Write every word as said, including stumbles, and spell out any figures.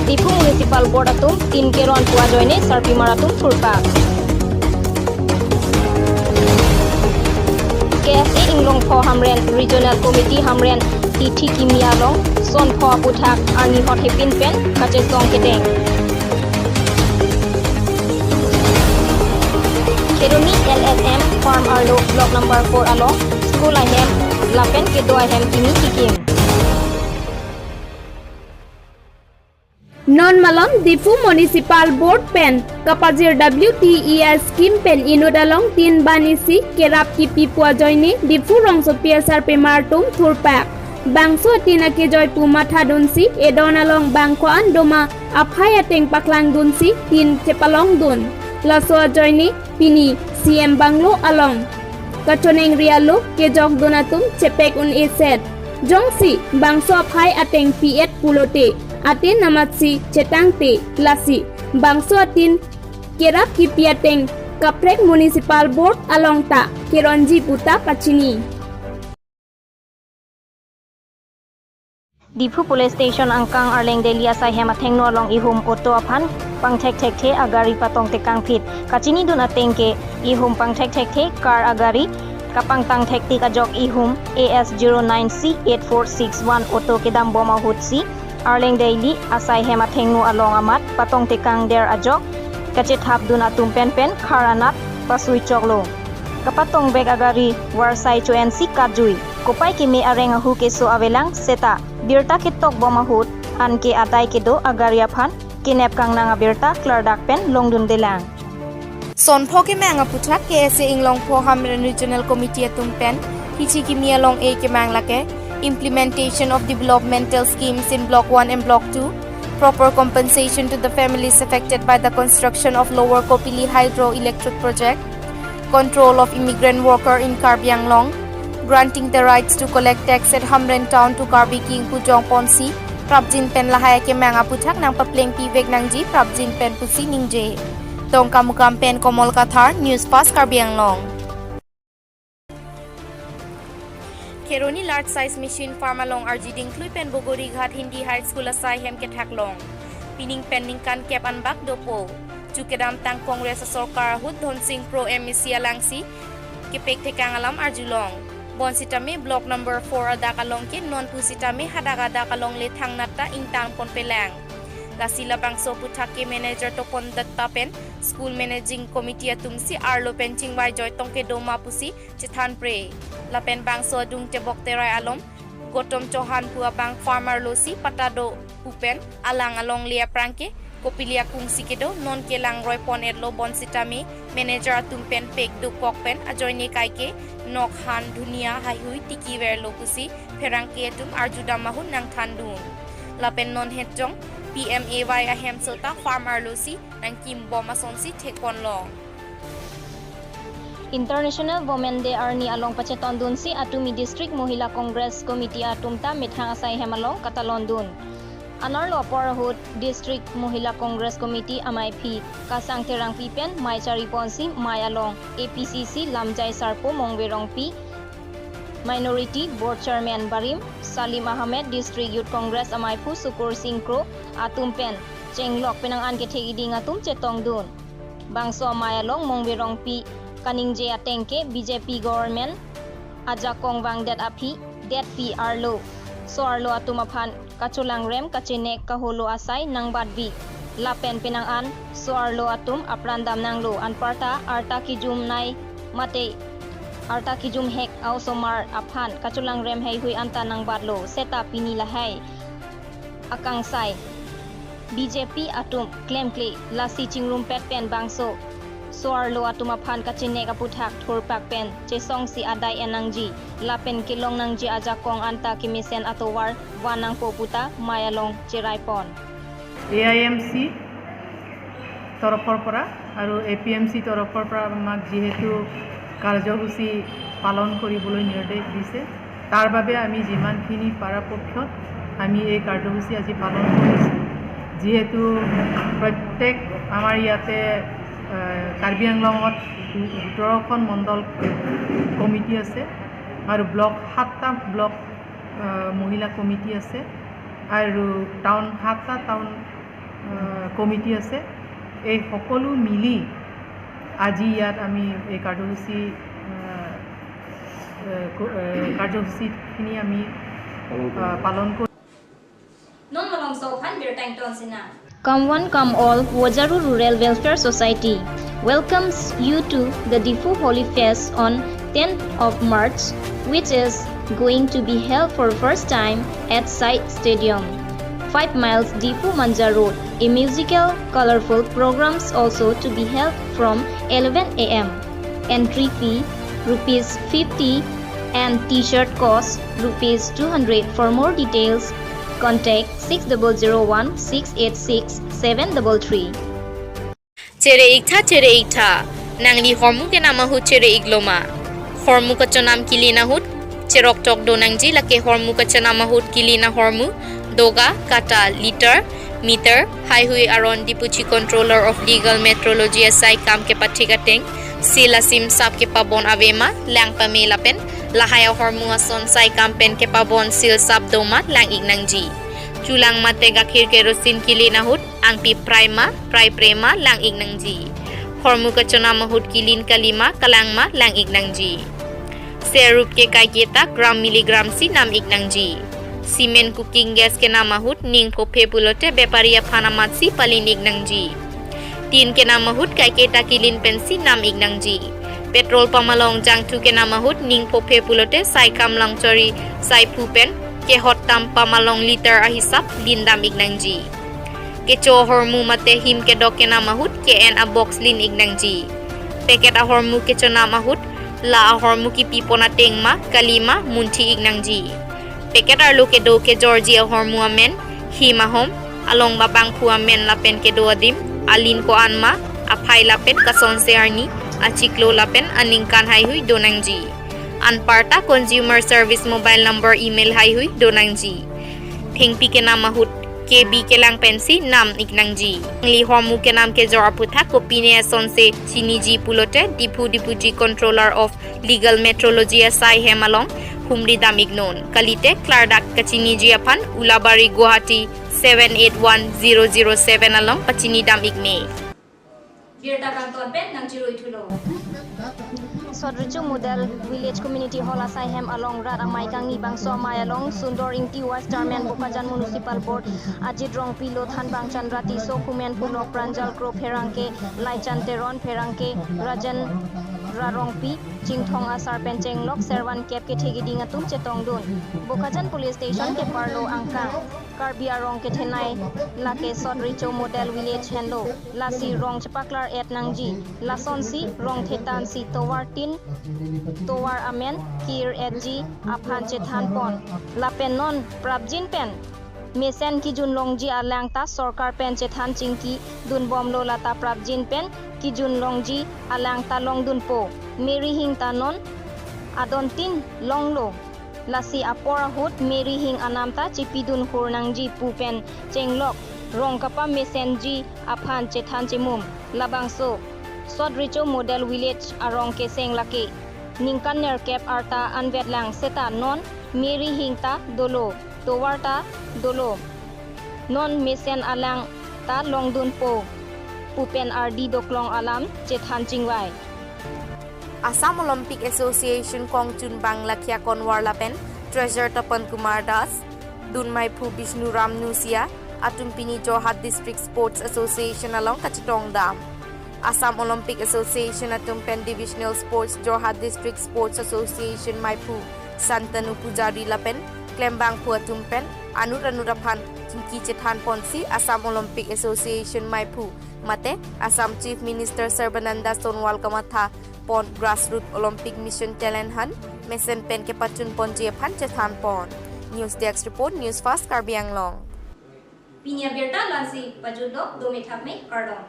Diphu Municipal Board atum tin keron pu ajoine sarpimar atum thurpak. K S A Inglongpho Hamren Regional Committee Hamren Hithi Kimi along Sonpho aputhak arni hot hepin pen kachesong kedeng. Kheroni L S M Farm arlo Block number four along school ahem lapen kedo ahem kimi kikim. Non malom Diphu Municipal Board pen kapajir W T E S scheme pen inut along tin banisi kerap kipi pu ajoine Diphu rongsopi asarpimar atum thurpak. Bangso tin akejoi pu mathadunsi edon along bang ko-an doma aphai ateng paklangdunsi tin chepalongdun. Laso ajoine pini C M Bungalow along kachonengri alo kejokdun atum chepek un-eset. Jongsi bangso aphai ateng pi-et pulote atin namatsi chetangte, lasi bangso atin kerap kipi ateng kaprek Municipal Board along ta keronji puta pachini. Diphu Police Station angkang Arleng Daily asai hem athengno along ihum auto aphan pangthekthekthe agari patongtekangphit. Kachinidun ateng ke ihum pangthekthekthe car agari kapangtangthektik ajok ihum A S zero nine C eight four six one auto kedambom ahutsi Arleng Daily asai hem athengno along amat patongtekangder ajok kachethapdun atum penpen khar anat pasuichoklo. Kapatongvek agari varsai cho-ensi katjui. Kopai keme areng ahu keso avelang seta birta ketokbom ahut anke adai kedo agari aphan kenep kangnang abirta klardak pen longdundelang. Sonpho kemang aputhak K S A Inglongpho Hamren Regional Committee atum pen Hithi Kimi along e kemang lake implementation of developmental schemes in Block one and Block two, proper compensation to the families affected by the construction of Lower Kopili Hydroelectric Project, control of immigrant worker in Karbi Anglong, granting the rights to collect tax at Hamren town to Karbi King pu jongponsi prapjin pen lahai akemang aputhak nangpaplengpivek nangji prapjin pen pusi ningje. Dongkamukam pen Komol Kathar, News Fast Karbi Anglong. Kheroni large size machine farm along arjiding klui pen Bogorighat Hindi High School asai hem kethaklong. Pining pen ningkan kep anbak dopo. Chu kedamtang Congress asorkar ahut Dhonsing Kro M A C alangsi kepekthekang alam arjulong. Bonsitame block number four adak along ke non pusitame hadak adak along le thangnat ta ingtangponpelang. Lasi labangso aputhak ke manager Topon Dutta pen school managing committee atumsi arlo pen chingvaijoi tong kedo ma pusi chethanpre. Lapen bangso adung Tebok Terai along Gotom Chauhan pu abang farm arlosi patta do pu pen alang alongle aphrang ke kopili akungsi kedo, non kelang roiponetlo bonsitame manager atum pen pek dukok pen ajoine kaike nok han dhunia haihui tikiverlo pusi pherangke atum arjudam ahut nangthandun. Lapen non hetjong P M A Y ahem sota farm arlosi nangkimbom asonsi thekponlong. International Women Day arni along pachetondunsi atumi District Mohila Congress Committee atum ta methang asai hem along katalondun. Anerlo apor ahut District Mohila Congress Committee amaiphi Kasang Terangpi pen mei chariponsi mei along A P C C lamjai sarpo Mongve Rongpi, Minority Board Chairman barim Salim Ahmed, District Youth Congress amaiphu Sukur Singh Kro atum pen chenglok penang an kethek iding atum chetongdun. Bangso amei along Mongve Rongpi kaningje ateng ke B J P government ajakong vangdet aphi detpi arlo, so-arlo atum aphan kacholangrem kachenek kaholo asai nangbatvi. Lapen penang an so-arlo atum apran damnanglo, anparta arta kijumnei mate arta kijumhek a-osomar aphan kacholangrem heihui anta nangbatlo, seta pini lahai akangsai B J P atum klemkle, lasi chingrumpet pen bangso so-arlo atum aphan kachenek aputhak thurpak pen chesongsi adai en nangji lapen kelong nangji ajakong anta kemesen atovar van nangpo puta mei along cheraipon. A I M C তৰফৰ পৰা আৰু A P M C তৰফৰ পৰা আমাক যিহেতু কাৰ্যসূচী পালন কৰিবলৈ নিৰ্দেশ দিছে, তাৰ বাবে আমি যিমানখিনি পাৰাপক্ষত আমি এই কাৰ্যসূচী আজি পালন কৰিছোঁ। যিহেতু প্ৰত্যেক আমাৰ ইয়াতে, আহ, কাৰ্বি আংলঙত সোতৰখন মণ্ডল কমিটি আছে আৰু ব্লক, সাতটা ব্লক, আহ, মহিলা কমিটি আছে আৰু টাউন, সাতটা টাউন আহ, কমিটি আছে, এই সকলো মিলি আজি ইয়াত আমি এই কাৰ্যসূচী, আহ, আহ, ক-, আহ, কাৰ্যসূচীখিনি আমি, আহ, পালন কৰি Non malom so aphan birta ington sinang. Come one, come all, Vojaru Rural Welfare Society welcomes you to the Diphu Holi Fest on tenth of March, which is going to be held for first time at Side Stadium, five miles Diphu Manja Road. A musical, colorful programs also to be held from eleven a m. Entry fee rupees fifty and T-shirt cost rupees two hundred. For more details, contact six double zero one six eight six seven double three. Chere-ik tha, chere-ik tha. Nangli hormu kenam ahut chere-ik loma? Hormu kachonam kilin ahut cheroktok do nangji. Lake hormu kachonam ahut kilin ahormu, doga, kata, liter, meter, haihui aron Diphu Chief Controller of Legal Metrology asai kam kepathik ateng seal asim sap kepabon avema, lang pame lapen lahai ahormu ason sai kam pen kepabon seal sap doma lang-ik nangji. Chulang mate gakhir kerosene kilin ahut angpi prai ma, prai pre ma lang-ik nangji. Hormu kachonam ahut kilin kalima, kalang ma lang-ik nangji. Serup ke kaiketa gram milligram si nam-ik nangji. Cement cooking gas kenam ahut ning phophe pulote bepari aphan amat si palin-ik nangji. Tin kenam ahut kaiketa kilin pensi nam-ik nangji. Petrol pump along jangthu kenam ahut ning phophe pulote sai kam langchori sai phu pen kehot tam pump along liter ahisap lindam-ik nangji. Kecho ahormu mate him kedok kenam ahut ke-en abox lin-ik nangji. Packet ahormu kechonam ahut la ahormu kipipon ateng ma kalima munthi-ik nangji. Packet arlo kedo kejorji ahormu amen, him ahom, along babangphu amen lapen kedo adim, alin ko-an ma, aphai lapen kasonse arni, achiklo lapen aningkan haihui do nangji. Anparta Consumer Service mobile number, email haihui do nangji. Thengpi kenam ahut K B kelang pensi nam-ik nangji. Nangli hormu kenam kejor aputhak kopine asonse chiniji pulote Diphu Deputy Controller of Legal Metrology asai hem along humri dam-ik non. Kalite klardak kachiniji aphan Ulabari, Guwahati seven eight one zero zero seven along pachini dam-ik me. Birta kangton pen nangchirui thulo. Sot Recho Model Village Community Hall asai hem along rat amei kangni bangso amei along Sundor Ingti, Vice Chairman Bokajan Municipal Board, Ajit Rongpi, Lothan Bangchan, Rati So Khumen, Punok Pranjal, Kro Pherangke, Laichan Teron Pherangke, Rajen Rarongpi, Chingthong asar pen chenglok servan kep kethe keding atum chetongdun. Bokajan Police Station keparlo angkang Karbi arong kethenei lake Sot Recho Model Village henlo. Lasi rong chepaklar-et nangji. Lasonsi rong thetan si tovar tin tovar amen kir-etji aphan chethanpon. Lapen non prapjin pen mesen kijun longji alang ta sorkar pen chethan chingki dunbomlo, lata prapjin pen kijun longji alang ta longdunpo. Mary Hing ta non adon tin longlo. Lasi apor ahut Mary Hing anam ta chepidun hur nangji pu pen chenglok rong kapamesenji aphan chethan chemum. Labangso Sot Recho Model Village arong keseng lake ningkan nerkep arta anvet lang seta non Mary Hing ta dolo, tovar ta dolo. Non mesen alang ta longdunpo pu pen ardi doklong alam chethan chingvai. Assam Olympic Association kongchunbang Lakhia Konwar lapen Treasurer Tapan Kumar Das, dunmeiphu Bishnu Ram Nusia atum pini Jorhat District Sports Association along kachetongdam. Assam Olympic Association atum pen Divisional Sports Jorhat District Sports Association meiphu Santanu Pujari lapen klembangphu atum pen anut anut aphan chingki chethanponsi Assam Olympic Association meiphu mate Assam Chief Minister Sarbananda Sonowal kamatha pon grassroot Olympic Mission talent hunt mesen pen kepachunponji aphan chethanpon. News Desk Report, News Fast Karbi Anglong. Pini abirta la-ansi pajutlo, dome thakme, kardom.